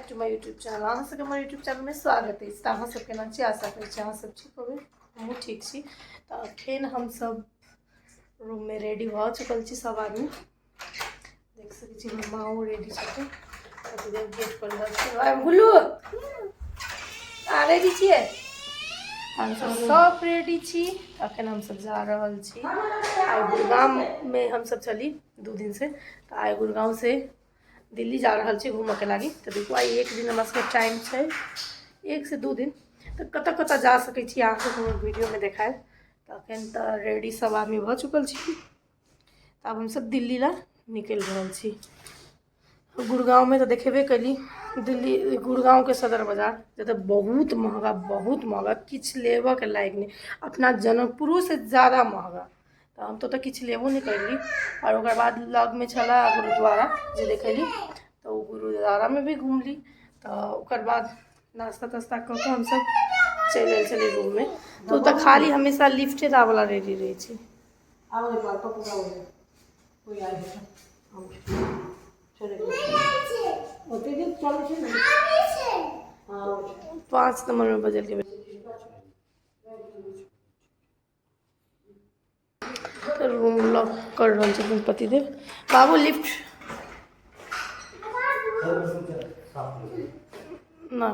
Back to my YouTube channel. अहाँ सबके हमर यूट्यूब चैनलमे स्वागत अछि। तऽ अहाँ सब केना छी? आशा करै छी अहाँ सब ठीक होबै, हमहूँ ठीक छी। तऽ अखन हमसब रूममे रेडी भऽ चुकल छी, सब आदमी देख सकै छी। हमर माँओ रेडी छथिन। गेट पर रहल छी। गुल्लू, अहाँ रेडी छियै? हमसब सब रेडी छी। अखन हमसब जा रहल छी। आइ गुड़गाँवमे हमसब छली 2 दिनसँ, तऽ आइ गुड़गाँवसँ दिल्ली जा रहल छी घूमऽके लागी। तऽ देखू, आइ एक दिन हमरा सबके टाइम छै, 1 से 2 दिन। तऽ कतऽ कतऽ जा सकै छी अहाँ सबके हमर वीडियोमे देखायब। तऽ अखन तऽ रेडी सब आदमी भऽ चुकल छी। तऽ आब हमसब दिल्ली ला निकलि रहल छी। गुड़गाँवमे तऽ देखेबे कयली दिल्ली गुड़गाँवके सदर बाजार, जतऽ बहुत महगा, बहुत महगा, किछु लेबऽके लायक नहि, अपना जनकपुरोसँ ज्यादा महगा। तऽ हम तऽ ओतऽ किछु लेबो नहि करली। आओर ओकर बाद लगमे छलै गुरुद्वारा जे देखेली, तऽ ओ गुरुद्वारामे भी घुमली। तऽ ओकर बाद नाश्ता तास्ता कऽ कऽ हमसब चलि आयल छलियै रूममे। तऽ ओतऽ खाली हमेशा लिफ्टे दाबऽला रेडी रहै छै। पाँच नंबरमे बजल के रूम लॉक कर रहल छथिन पतिदेव बाबू। लिफ्ट ना,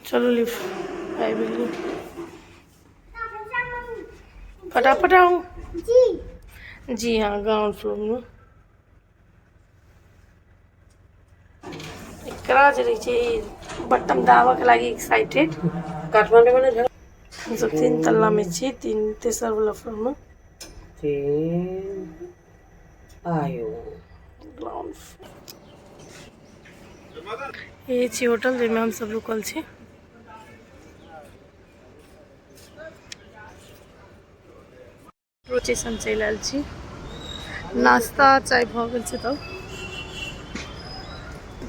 चलू, लिफ्ट आबि गेलै, फटाफट आउ। जी जी हाँ, ग्राउंड फ्लोर में एकरा जे रहै छै बटन दाबऽके लागि एक्साइटेड। काठमांडू में ना। हमसब 3 तल्लामे छी, तीन तेसर वाला फ्लोरमे। तीन आयो। ग्राउंड ई छी होटल जाहिमे हमसब रुकल छी। स्टेशन चलि आयल छी, नाश्ता चाय भऽ गेल छै। तब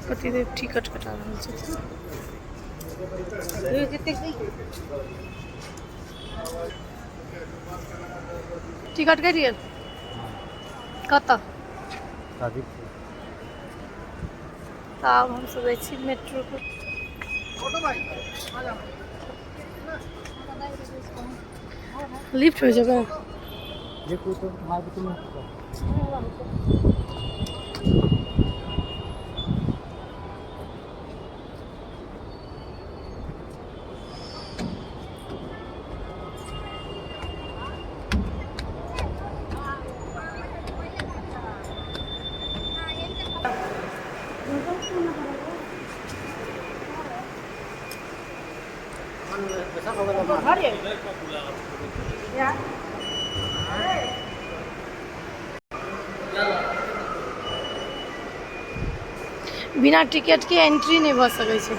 पतिदेव टिकट कटा रहल छथिन। टिकट कटि गेल? कतऽ? तऽ आब हमसब जाइ छी मेट्रो पर। लिफ्ट हो जेबै। देखू तो मार्केट में। बिना टिकट के एंट्री नहि भऽ सकै छै।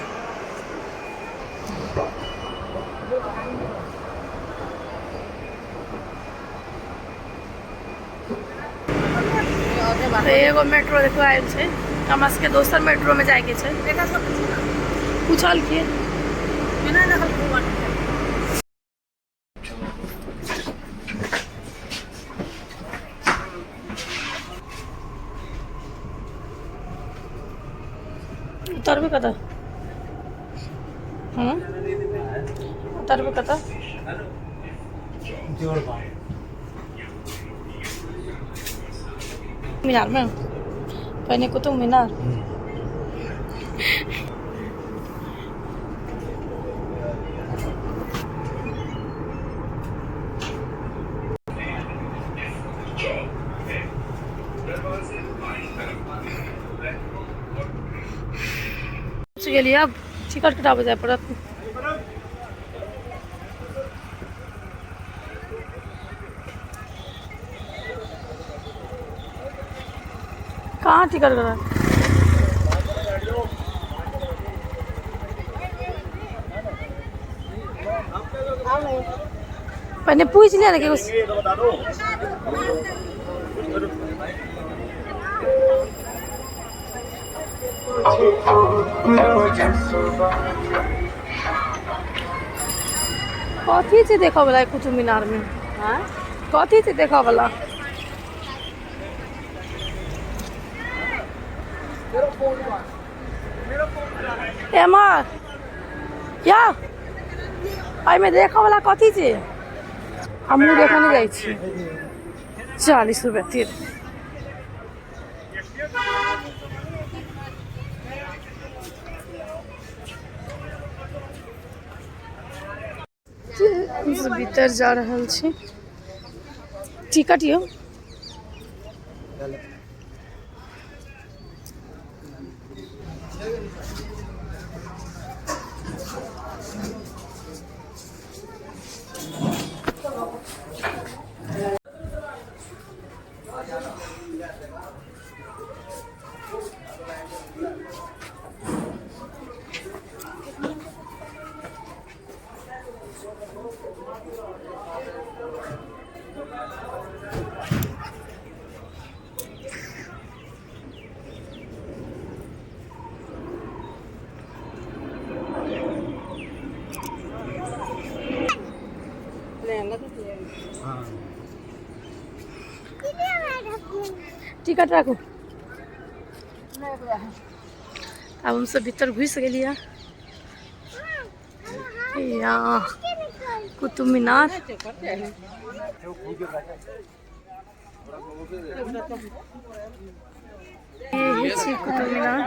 तऽ एगो मेट्रो देखो आयल छै। हमरा सबके दोसर मेट्रो में जायके छै। पूछल की उतरबै कतऽ? हूँ, उतरबै कतऽ? मीनार में पहिने कुतुब मीनार। गेलियै, आब टिकट कटाबऽ जाय पड़त। कहाँ टिकट कटा? पहिने पूछि लिअ ने केकरो। कथी छै देखऽ वला कुतुब मीनार में? कथी छै देखऽ वला? एम्हर या एहिमे देखऽ वाला कथी छै? हमहूँ देखऽ नहि जाइ छी। 40 रुपया तेल। हमसब भीतर जा रहल छी। टिकट यौ। टिकट राखू। आब हमसब भीतर घुसि गेलियै। या कुतुब मीनार। ये छी कुतुब मीनार।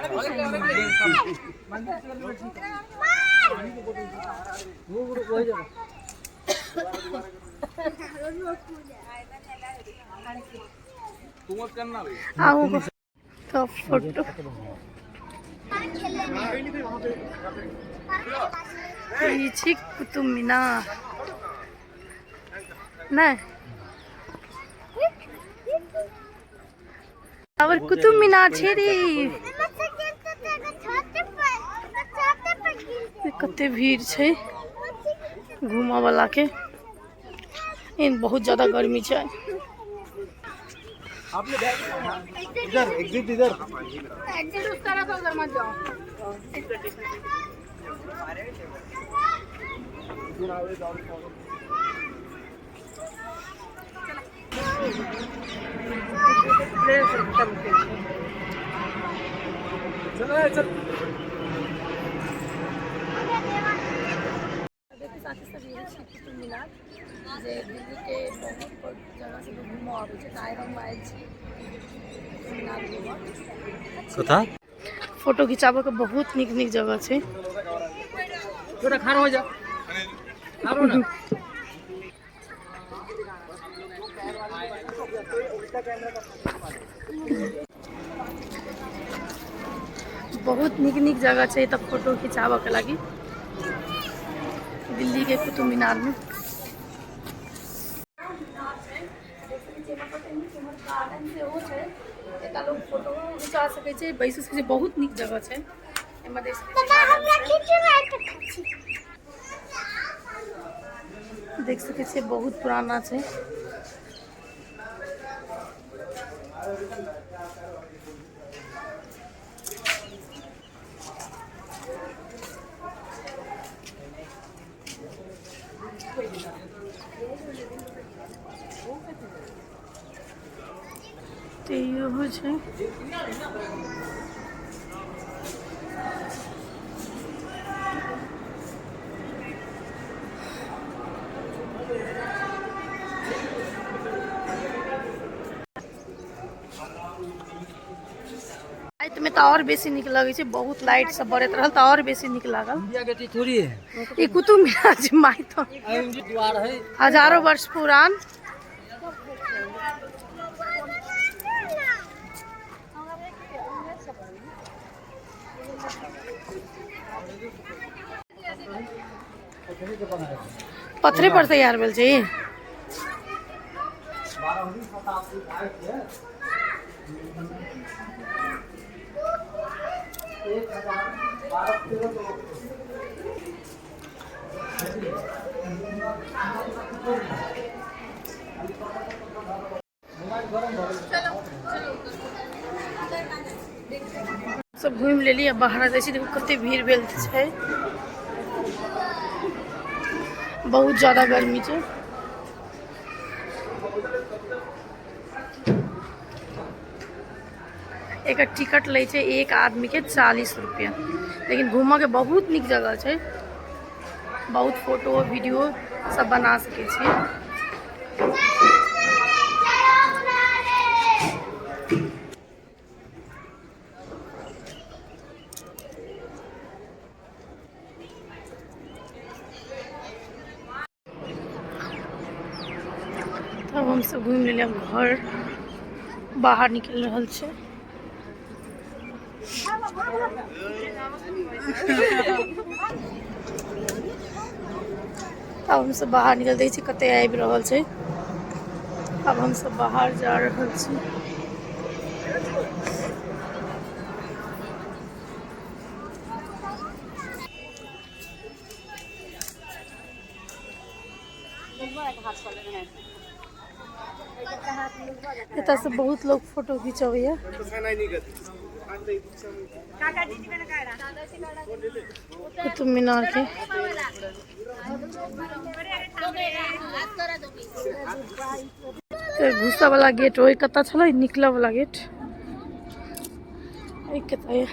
आउ तो फोटो। ई छी कुतुब मीनार। नहीं और कुतुब मीनार छै रे। कते भीड़ छै घूमऽ वाला के। इन बहुत ज्यादा गर्मी छै। इधर एग्जिट इधर। एग्जिट उस तरफ है, उधर मत जाओ। देखिए साथी सब, ये छी कुतुब मीनार जे दिल्ली के बहुत जगह से लोग घूमऽ आबै छै। तऽ आइ हम आयल छी कुतुब मीनार घूमऽ। कथा फोटो घिचाबऽ के बहुत नीक नीक जगह छै। थोड़ा खाना हो जा। बहुत नीक नीक जगह छै तऽ फोटो खिचाबऽ के लागी दिल्ली के कुतुब मीनार में। गार्डन सेहो छै, एतऽ लोग फोटो घिचा सकै छै, बैस सकै छै। बहुत नीक जगह छै। एहिमे देख सकै छियै गार्डन छै। देख सकै छियै बहुत पुराना छै। तऽ इहो छै। रातिमे तऽ आओर बेसी नीक लगै छै। बहुत लाइट सब बरैत रहल तऽ आओर बेसी नीक लागल। इंडिया गेट थोड़ी है। ई कुतुब मीनार छै माय तो द्वार है। हजारों वर्ष पुरान। पत्थरे पर तैयार भेल छै ई। 12वीं शताब्दी के 1012 13। सब घुमि लेली, आ बाहर जाइ छी। देखू कते भीड़ भेल छै, बहुत ज्यादा गर्मी छै। एकर टिकट लै छै एक आदमीके 40 रुपया। लेकिन घूमऽके बहुत नीक जगह छै, बहुत फोटो वीडियो सब बना सकै छियै। तब हमसब घुमि लेलियै, आब घर बाहर निकलि रहल छै। आब हमसब बाहर निकल दै छी, कते आबि रहल छै। आब हमसब बाहर जा रहल छी। एतऽ से बहुत लोग फोटो घिचबैया। कुतुब मीनार के घुसऽ वाला गेट ओहि कतऽ छलै, निकलऽ वाला गेट एहि कतऽ यऽ।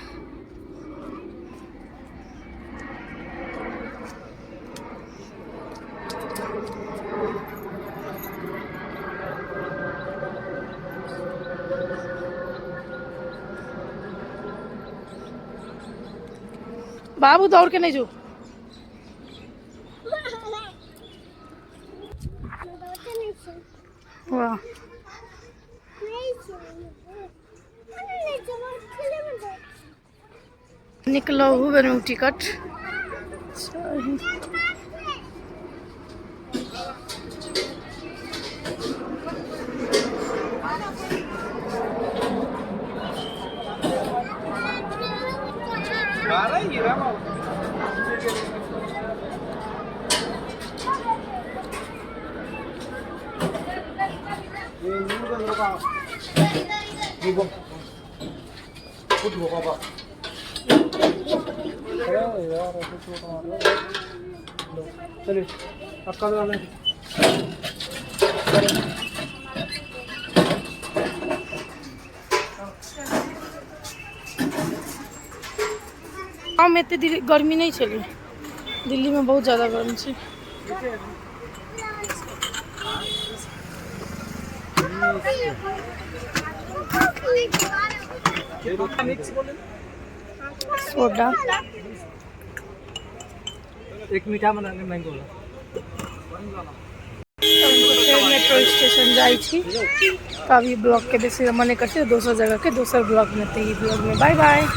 बाबू दौड़ के नहीं जो। वाह, निकलो बेर में टिकट। चलिए आपका गाँवमे एते गर्मी नहि छलै, दिल्लीमे बहुत ज्यादा गर्मी छै। सोडा एक मीठा बनाने मैंगो वाला। फेर मेट्रो स्टेशन जाइ छी। तऽ अभी ब्लॉगके बेसी मन नहि करै छै, दोसर जगहके दोसर ब्लॉगमे। तऽ ई ब्लॉगमे बाय बाय।